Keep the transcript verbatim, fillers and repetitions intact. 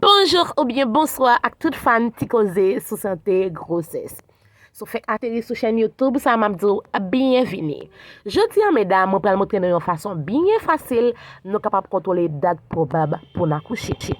Bonjou oubyen bonswa ak tout fan Ti Koze sou sante gwosès. Si w fèk ateri sou chèn YouTube sa, m ap di w byenvini. Jodi a, medam, mwen pral montre nou yon fason byen fasil nou kapab kontwole dat pwobab pou n akouche.